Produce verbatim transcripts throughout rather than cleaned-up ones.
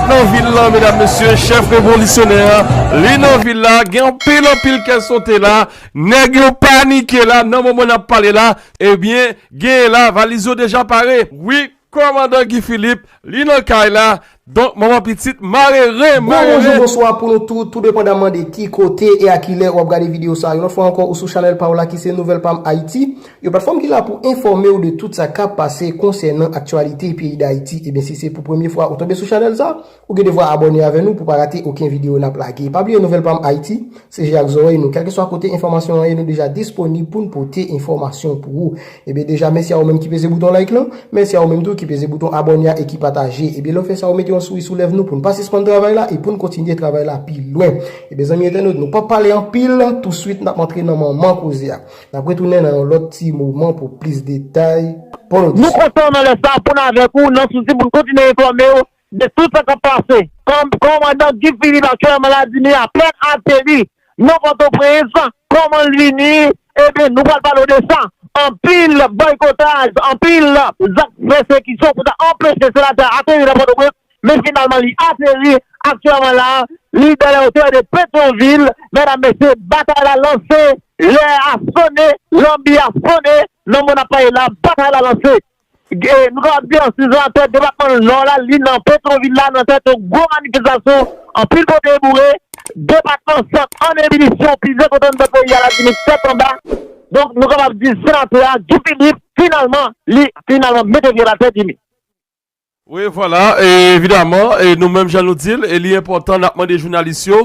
Nan vil la, medam, mesye, chèf revolisyonè a, li nan vil la, gen anpil, anpil kè sote la, nèg yo panike la, nan moman n ap pale la, ebyen, genyen la, valiz yo deja pare. Wi, kòmandan Guy Philippe, li nan kay la, donk, manman pitit, mare ren, Gwo mare bonjou, ren. Bonswa pou nou tout, tou depandaman de ki kote e a ki lè w ap gade videyo sa a. Yon lòt fwa ankò, ou sou chanèl pa w la ki se Nouvèl Pam Ayiti, yon platfòm ki la pou enfòme w de tout sa k ap pase konsènan aktyalite peyi Dayiti. Ebyen, si se pou premye fwa ou tonbe sou chanèl sa, ou gen devwa abòne avè nou pou pa rate okenn videyo n ap lage. Pa bliye Nouvèl Pam Ayiti, se je ak zòrèy nou. Kèlkeswa kote enfòmasyon an ye, nou deja disponib pou n pote enfòmasyon pou ou. Ebyen, deja, mèsi a ou menm ki peze bouton like lan, mèsi a ou menm tou ki peze bouton abòne a e ki pataje. Ebyen, lè w fè sa, ou mete yon souri sou lèv nou pou n pa sispann travay la e pou n kontinye travay la pi lwen. Ebyen, zanmi entènot, nou p ap pale anpil, touswit n ap antre nan manman koze a. N ap retounen nan yon lòt ti moman pou plis detay. Bon, nou kontan nan lè sa pou n avèk ou, nan sousi pou n kontinye enfòme w de tout sa k ap pase. Kòm kòmandan Guy Philippe aktyèlman la di li apèn ateri nan Pòtoprens, kòman l vini, ebyen, nou pral pale w de sa. Anpil bòykotaj, anpil zak pèsekisyon pou ta anpeche senatè a ateri nan Pòtoprens, men finalman li ateri aktyèlman la, li dans les hauteurs de Pétronville, medam, mesye, batay la lanse, lè a sone, lanbi a sone, nan moman n ap pale la, batay la lanse. E, nou kapab di an, senatè depatman Nò la, li nan Petwovil la, nan tèt yon gwo manifestasyon, anpil pote boure, depatman Sant an ebilisyon, plizyè kote anndan peyi a la, di nou tèt anba. Donk, nou kapab di senatè a, Guy Philippe, finalman, li finalman mete pye l atè, di li. Wi, vwala, e evidaman, e nou menm jan nou di l, e li enpòtan, n ap mande jounalis yo,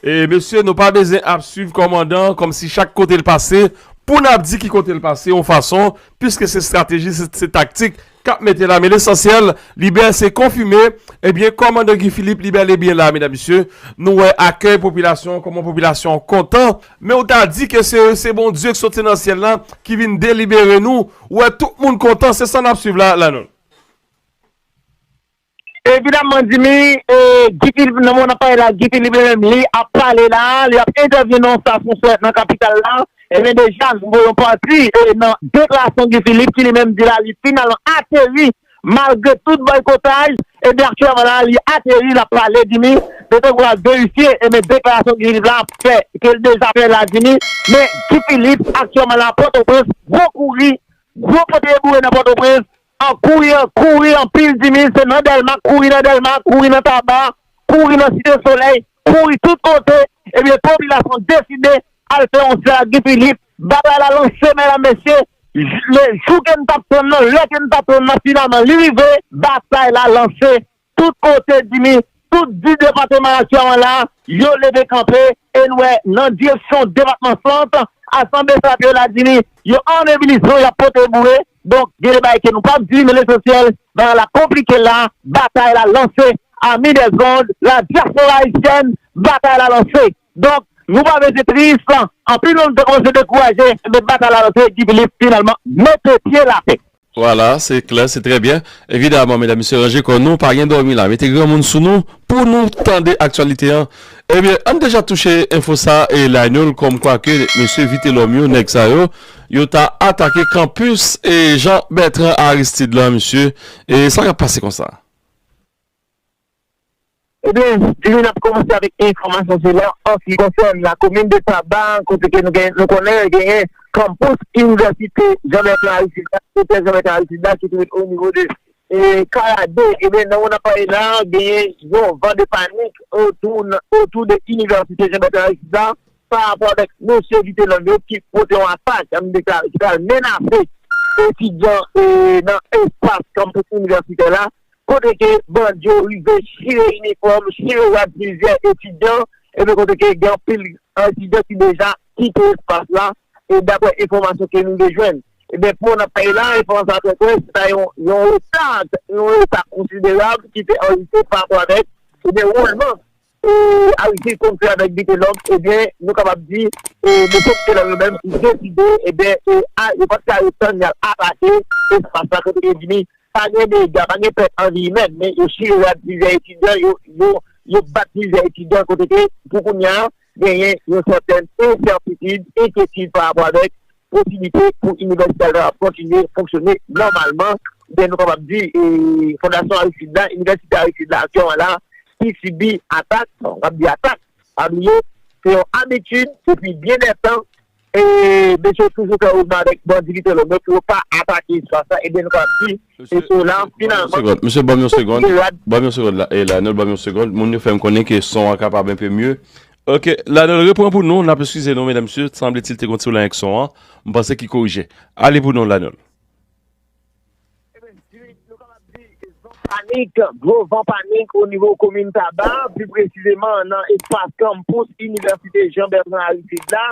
e mesye, nou pa bezwen ap swiv kòmandan kòmsi chak kote l pase, pou n ap di ki kote l pase, yon fason, piske se estrateji, se, se taktik k ap mete la. Men lesansyèl, Libè se konfime, ebyen, kòmandan Guy Philippe, li bèl e byen la, medam, mesye. Nou wè akèy popilasyon, kòman popilasyon an kontan. Men ou ta di ke se, se Bondye k soti nan syèl la, ki vin delibere nou. Ou wè tout moun kontan, se sa n ap swiv la, la, non. Evidaman, Jimmy, e, Guy Philippe, nan moman n ap pale la, Guy Philippe li menm, li ap pale la, li ap entèvyeni nan yon estasyon sou nan kapital la. Ebyen, deja, nou voye yon pati, e, nan deklarasyon Guy Philippe, ki li menm di la, li finalman ateri, malgre tout bòykotaj, ebyen, aktyèlman la, li ateri, l ap pale, Jimmy, de tankou l ap verifye, ebyen, deklarasyon Guy Philippe la ap fè, ke l deja fè la, Jimmy, men Guy Philippe, aktyèlman la, Pòtoprens, gwo kouri, gwo pote boure nan Pòtoprens, an kouri, an kouri anpil, Jimmy, se nan Dèlma, kouri nan Dèlma, kouri nan Taba, kouri nan Site Solèy, kouri tout kote, ebyen, popilasyon deside al fè yon sèl ak Guy Philippe, batay la lanse, medam, mesye, j-, le jou ke n t ap tann nan, lè ke n t ap tann nan, finalman, li rive, batay la lanse, tout kote, Jimmy, tout dis depatman aktyèlman la, yo leve kanpe, e n wè nan direksyon depatman Sant, asanble senatè yo la, Jimmy, yo an ebilisyon, y ap pote boure. Donk, gen de bagay ke nou p ap di, men lesansyèl, bagay la konplike la, batay la lanse, ami des ondes, la diaspora haïtienne, batay la lanse. Donk, nou pa bezwen tris, anpil moun te kòmanse dekouraje, men batay la lanse, Guy Philippe finalman mete pye l atè. Vwala, se klè, se trè byen. Evidaman, medam, mesye, ranje kò nou, pa gen dòmi la. Mete granmoun sou nou pou nou tande aktyalite an. Ebyen, ann deja touche enfo sa, e Lionel, kòmkwa ke mesye Vitelhomme yo, nèg sa yo, yo ta atake kanpis, e Jean Bertrand Aristide la, mesye. E sa k ap pase konsa? Ebyen, Jimmy, n ap kòmanse avèk enfòmasyon sila an se ki konsène lakomin de Taba, kote ke nou gen, nou konnen genyen kanpis inivèsite Jean Bertrand Aristide la, Sentè Jean Bertrand Aristide la, ki twouve l o nivo de, e, Kayade. Ebyen, nan moman n ap pale la, genyen yon van de panik otou, otou de inivèsite Jean Bertrand Aristide la, pa rapò avèk mesye Vitelhomme yo ki pote yon atak, an deklare, ki pral menase etidyan, e, nan espas kanpis inivèsitè la, kote ke bandi yo rive chire inifòm, chire rad plizyè etidyan, epi kote ke gen anpil etidyan ki deja kite espas la, e daprè enfòmasyon ke nou te jwenn. Ebyen, pou n ap pale la, enfòmasyon sa trè klè, se ta yon, yon reta, yon reta konsiderab ki te anrejistre pa rapò avèk, ebyen, wòlman, e, Aristide konn fè avèk Vitelhomme, ebyen, nou kapab di, e, mesye Vitelhomme yo menm ki deside, ebyen, e, a, yo pa t ka ret tann, y al atake espas la kote ke Jimmy pa gen dega, pa gen pèt an vi imèn, men yo chire rad plizyè etidyan, yo, yo, yo bat plizyè etidyan kote ke, pou kounye a, genyen yon sètèn ensètitid, enkyetid pa rapò avèk posiblite pou inivèsite a kontinye fonksyone nòmalman. Ebyen, nou kapab di, e, Fondasyon Aristide la, Inivèsite Aristide la, aktyèlman la, ki sibi atak, bon, m ap di atak, pa bliye, se yon abitid depi byen dè tan, e mesye yo toujou fè mouvman avèk bandi Vitelhomme yo pou yo pa atake espas la, ebyen nou kapab di, mesye, mesye, ban m yon segond, mesye, ban m yon segond, ban m yon segond la, e Lanel, ban m yon segond, moun yo fè m konnen ke son an kapab enpe mye. Ok, Lanel, repran pou nou, n ap eskize nou, medam, mesye, sanble ti l te gon ti pwoblèm avèk son an, m panse ki korije. Ale pou nou, Lanel. Panik, gwo van panik o nivo komin Taba, pi presizeman nan espas kanpous Inivèsite Jean Bertrand Aristide la,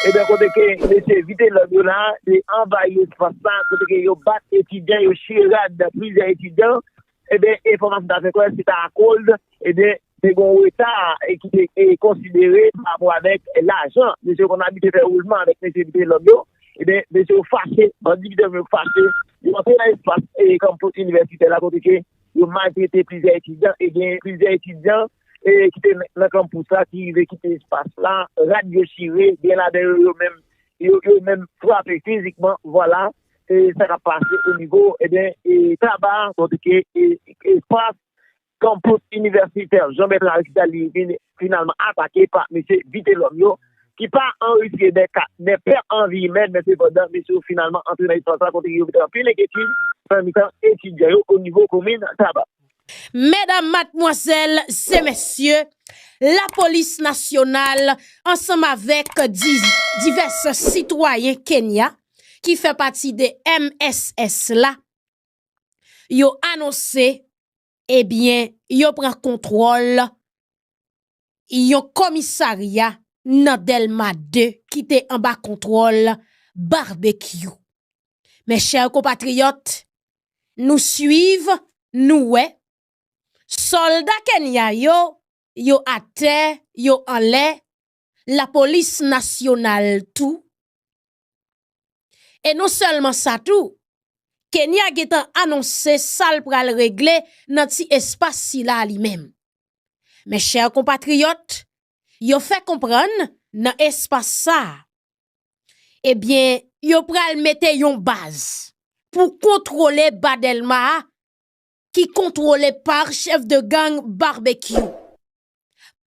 ebyen kote ke mesye Vitelhomme yo la, te anvayi espas la, kote ke yo bat etidyan, yo chire rad plizyè etidyan, ebyen, enfòmasyon ta fè kwè se ta akoz, ebyen, te gen yon reta e ki te e konsidere pa rapò avèk lajan. Mesye yo konn abitye fè woulman avèk mesye Vitelhomme yo, ebyen, mesye yo fache, bandi Vitelhomme yo fache, yo antre nan espas e kanpous inivèsitè la kote ke yo maltrete plizyè etidyan e gen plizyè etidyan e ki te nan kanpous la ki rive kite espas la, rad yo chire, gen ladan yo yo menm, yo, yo menm frape fizikman, vwala, e sa k ap pase o nivo, ebyen, e Taba, kote ke e, espas kanpous inivèsitè Jean Bertrand Aristide li vin finalman atake pa mesye Vitelhomme yo, ki pa an riske dè ka, dè pèt an vi imèn, men sepandan, mesye yo finalman antre nan espas la kote yo mete anpil enkyetid nan mitan etidyan yo o nivo komin Taba. Medam, madmwazèl, se mesye, lapolis nasyonal, ansanm avèk di-, divès sitwayen Kenya ki fè pati de M S S la, yo anonse, ebyen, yo pran kontwòl yon komisarya nan Dèlma de ki te anba kontwòl Babekyou. Mes chers compatriotes, nou swiv, nou wè, sòlda Kenya yo, yo atè, yo anlè, lapolis nasyonal tou. E non sèlman sa tou, Kenya gentan anonse sa l pral regle nan ti espas sila a li menm. Mes chers compatriotes, yo fè konprann nan espas sa a, ebyen, yo pral mete yon baz pou kontwole ba Dèlma a ki kontwole pa chèf de gang Babekyou.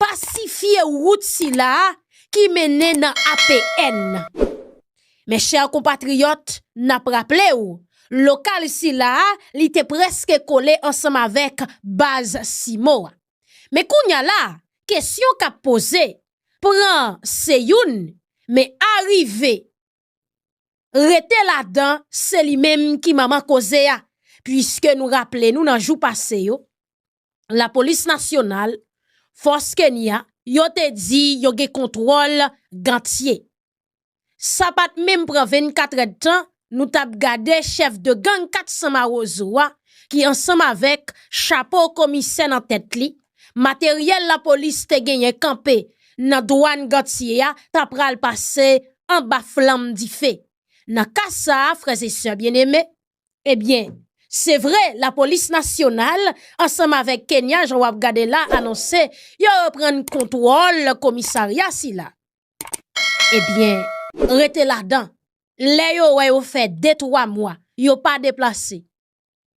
Pasifye wout sila a ki mennen nan A P N. Mes chers compatriotes, n ap raple w, lokal sila a, li te prèske kole ansanm avèk baz Simo a. Men kounye a la, kesyon k ap poze, pran se youn, men arive rete ladan, se li menm ki manman koze a, piske nou raple nou nan jou pase yo, lapolis nasyonal, fòs Kenya, yo te di yo gen kontwòl Gantye. Sa pa t menm pran vennkatrè tan, nou t ap gade chèf de gang kat san Mawozo a, ki ansanm avèk chapo komisè nan tèt li, materyèl lapolis te genyen kanpe nan dwàn Gantye a, ta pral pase anba flanm dife. Nan ka sa a, frè e sè byeneme, ebyen, se vre, lapolis nasyonal, ansanm avèk Kenya, jan w ap gade la, anonse yo reprann kontwòl komisarya sila. Ebyen, rete ladan. Lè yo wè yo fè de twa mwa, yo pa deplase,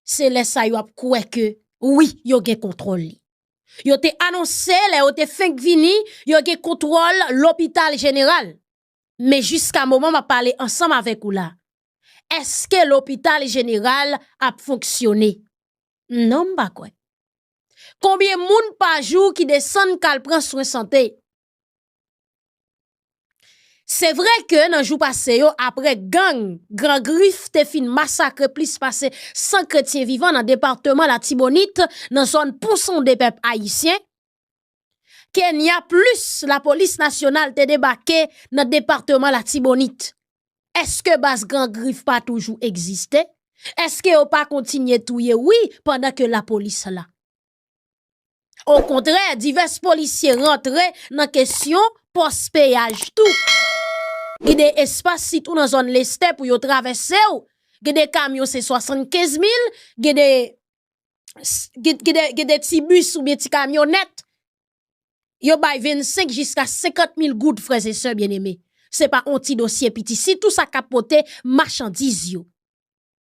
se lè sa yo ap kwè ke, wi, yo gen kontwòl li. Yo te anonse, lè yo te fenk vini, yo gen kontwòl lopital jeneral. Men jiska moman m ap pale ansanm avèk ou la, èske lopital jeneral ap fonksyone? Non, m pa kwè. Konbyen moun pa jou ki desann k al pran swen sante? Se vre ke nan jou pase yo, apre gang Gran Grif te fin masakre plis pase san kretyen vivan nan depatman Latibonit, nan zòn Pon Sonde pèp ayisyen, Kenya plis lapolis nasyonal te debake nan depatman Latibonit. Èske baz Gran Grif pa toujou egziste? Èske yo pa kontinye touye wi pandan ke lapolis la? Okontrè, divès polisye rantre nan kesyon pòs peyaj tou. Gen de espas, sitou nan zòn Lestè, pou yo travèse w. Gen de kamyon se swasannkenz mil, gen de, gen, gen de, gen de ti bis oubyen ti kamyonèt. Yo bay vennsenk jiska senkant mil goud, frè e sè byeneme. Se pa on ti dosye piti. Sitou sa k ap pote machandiz yo.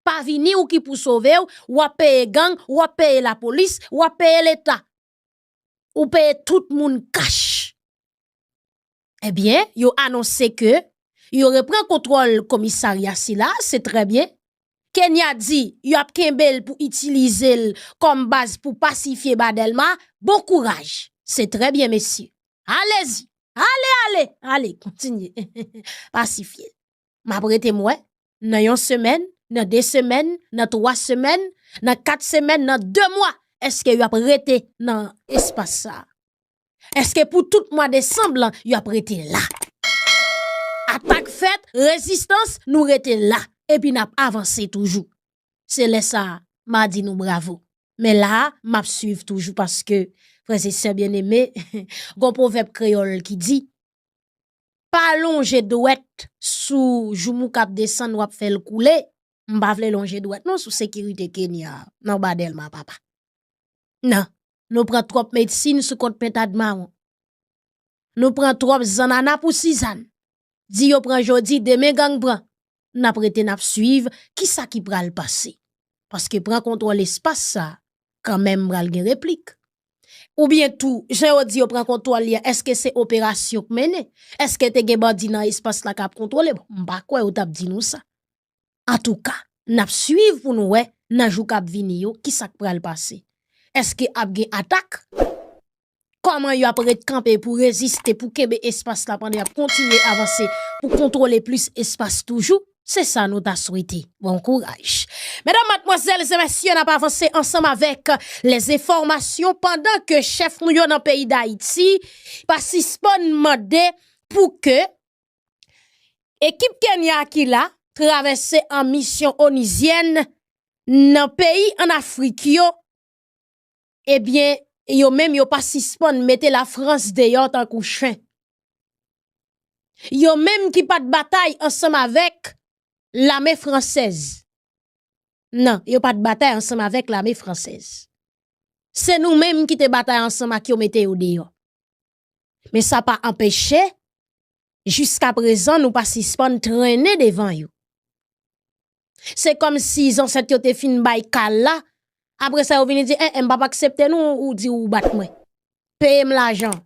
Pa vini ou ki pou sove w, w ap peye gang, w ap peye lapolis, w ap peye Leta. ou peye tout moun kach. Ebyen, yo anonse ke yo repran kontwòl komisarya sila, se trè byen. Kenya di y ap kenbe l pou itilize l kòm baz pou pasifye Ba Dèlma. Bon kouraj. Se trè byen, mesye. Alezi. Ale, ale, ale, kontinye. Pasifye l. M ap rete m wè, nan yon semèn, nan de semèn, nan twa semèn, nan kat semèn, nan de mwa, èske y ap rete nan espas sa a? Èske pou tout mwa desanm lan, y ap rete la? Atak fèt, rezistans, nou rete la. Epi n ap avanse toujou. Se lè sa a, m a di nou bravo. Men la a, m ap swiv toujou paske, frè e sè byeneme, gon pwovèb kreyòl ki di, pa lonje dwèt sou joumou k ap desann, w ap fè l koule. M pa vle lonje dwèt non sou sekirite Kenya nan Ba Dèlma, papa. Non, nou pran twòp medsin sou kont pentad mawon. Nou pran twòp zannana pou sizann. Di yo pran jodi, demen gang pran. N ap rete, n ap swiv kisa ki pral pase. Paske pran kontwòl espas sa, kanmenm pral gen replik. Oubyen tou, jan yo di yo pran kontwòl li a, èske se operasyon k mennen? Èske te gen bandi nan espas la k ap kontwole? Bon, m pa kwè yo t ap di nou sa. Antouka, n ap swiv pou nou wè nan jou k ap vini yo, kisa k pral pase. Èske ap gen atak? Kòman y ap ret kanpe pou reziste, pou kenbe espas la pandan y ap kontinye avanse, pou kontwole plis espas toujou? Se sa nou ta swete. Bon kouraj. Medam, madmwazèl e mesye, n ap avanse ansanm avèk lèzenfòmasyon pandan ke chèf nou yo nan peyi Dayiti pa sispann mande pou ke ekip Kenya ki la travèse an misyon onizyèn nan peyi ann Afrik yo, ebyen, yo menm yo pa sispann mete Lafrans deyò tankou chen. Yo menm ki pa t batay ansanm avèk lame fransèz. Non, yo pa t batay ansanm avèk lame fransèz. Se nou menm ki te batay ansanm ak yo mete yo deyò. Men sa pa anpeche, jiska prezan, nou pa sispann trennen devan yo. Se kòmsi zansèt yo te fin bay kal la, apre sa yo vini di, en, en, m p ap aksepte nou, ou di ou bat mwen. Peye m lajan.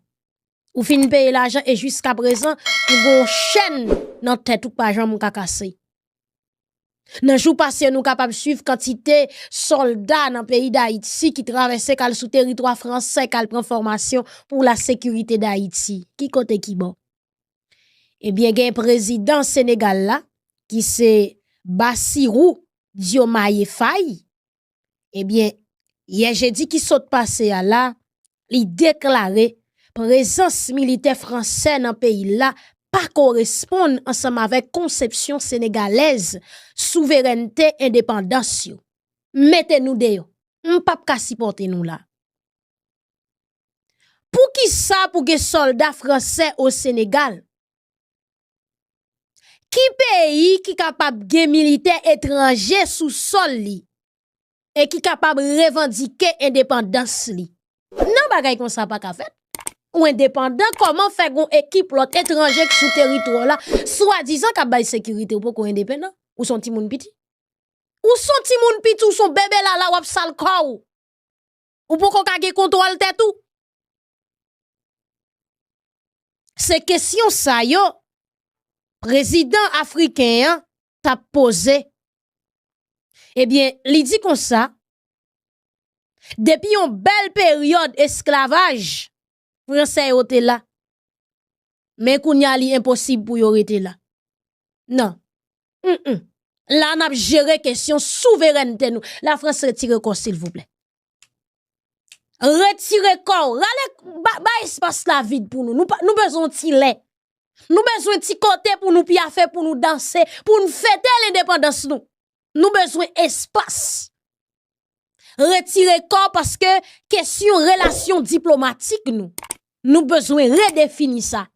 Ou fin peye lajan e jiska prezan, ou gen yon chèn nan tèt ou k pa janm ka kase. Nan jou pase yo, nou kapab swiv kantite sòlda nan peyi Dayiti ki travèse k al sou teritwa fransè, k al pran fòmasyon pou lasekirite Dayiti. Ki kote ki bò? Ebyen, gen prezidan Senegal la, ki se Bassirou Diomaye Faye, ebyen, yè jedi ki sot pase a la, li deklare prezans militè fransè nan peyi l la pa koresponn ansanm avèk konsepsyon senegalèz souverènte endepandans yo. Mete nou deyò. M p ap ka sipòte nou la. Poukisa pou gen sòlda fransè o Senegal? Ki peyi ki kapab gen militè etranje sou sòl li e ki kapab revandike endepandans li? Non, bagay konsa pa ka fèt. Ou endepandan, kòman fè gon ekip lòt etranje k sou teritwa w la, swadizan k ap bay sekirite, ou poko endepandan? Ou s on timoun piti? Ou s on timoun piti, ou s on bebe lala, w ap sal kò w. Ou poko ka gen kontwòl tèt ou? Se kesyon sa yo prezidan afriken an t ap poze. Ebyen, li di konsa, depi yon bèl peryòd esklavaj, fransè yo te la. Men kounye a, li enposib pou yo rete la. Non. Mm, mm. La, n ap jere kesyon souverènte nou. Lafrans, retire kò w, silvouplè. Retire kò w. Rale, ba, ba espas la vid pou nou. Nou pa, nou bezwen yon ti lè. Nou bezwen ti kote pou nou pyafe, pou nou danse, pou n fete lendepandans nou. Nou bezwen espas. Retire kò w paske kesyon relasyon diplomatik nou, nou bezwen redefini sa.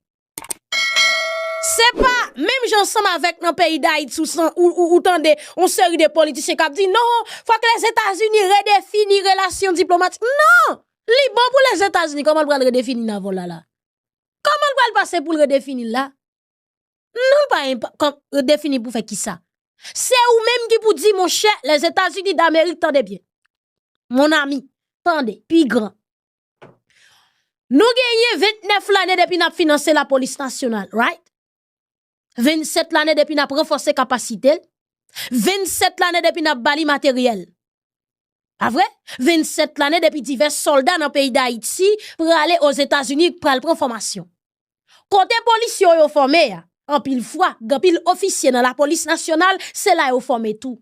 Se pa menm jan ansanm avèk nan peyi Dayiti ou, san- ou, ou, ou tande yon seri de politisyen k ap di, non, fòk Lèzetazini redefini relasyon diplomatik. Non! Li bon pou Lèzetazini, kòman l pral redefini n avè w la la? Kòman l pral pase pou l redefini l la? Non, pa enp- kòm, redefini pou fè kisa? Se ou menm ki pou di, monchè, Lèzetazini Damerik, tande byen. Mon ami, tande, pi gran. Nou genyen vennèf lane depi n ap finanse lapolis nasyonal, right? Vennsèt lane depi n ap ranfòse kapasite l. Vennsèt lane depi n ap ba li materyèl. Pa vre? Vennsèt lane depi divès sòlda nan peyi Dayiti prale Ozetazini pral pran fòmasyon. Kote polisye yo fòme a, anpil fwa, gen anpil ofisye nan lapolis nasyonal, se la yo fòme tou.